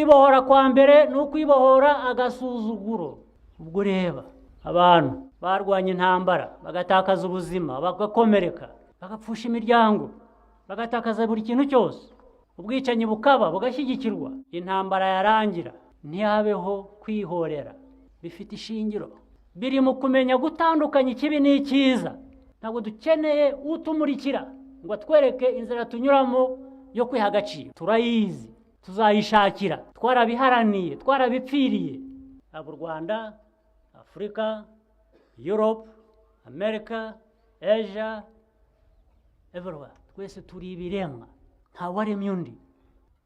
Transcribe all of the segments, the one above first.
Kwibohora kwa mbere ni ukwibohora agasuzuguro. Ubwo reba abantu barwanya intambara, bagatakaza ubuzima, bagakomereka, bagapfusha imiryango, bagatakaza buri kintu cyose, ubwicanyi bukaba bugashyigikirwa, intambara yarangira ntihabeho kwihorera. Bifite ishingiro, biri mu kumenya gutandukanya ikibi n'icyiza. Ntabwo dukeneye utumurikira ngo atwereke inzira tunyuramo yo kwiha agaciro. Turayizi, tuzayishakira, twarabiharaniye, twarabipfiriye. Haba u Rwanda, Afurika, Europe, America, Asia, everywhere, twese turi ibiremwa, ntawaremye undi.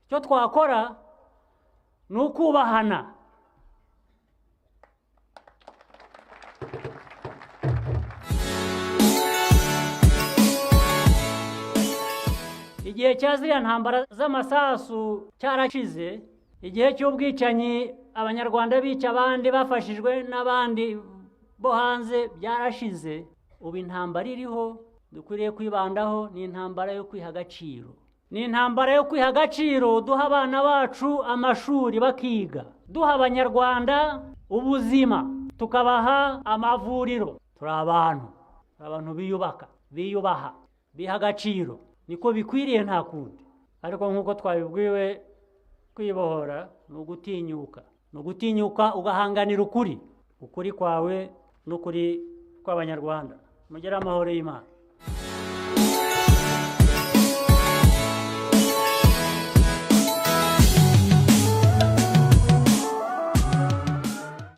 Icyo twakora ni ukubahana. Igihe cya ziriya ntambara z'amasasu cyarashize, igihe cy'ubwicanyi Abanyarwanda bica abandi bafashijwe n'abandi bo hanze byarashize. Ubu intambara iriho dukwiriye kwibandaho ni intambara yo kwiha agaciro. Ni intambara yo kwiha agaciro, duha abana bacu amashuri bakiga, duha Abanyarwanda ubuzima, tukabaha amavuriro. Turi abantu, turi abantu biyubaka, biyubaha, biha agaciro. Niko bikwiriye, nta kundi. Ariko nk'uko twabibwiwe, kwibohora ni ugutinyuka, ni ugutinyuka ugahanganira ukuri, ukuri kwawe n'ukuri kw'Abanyarwanda. Mugire amahoro y'Imana.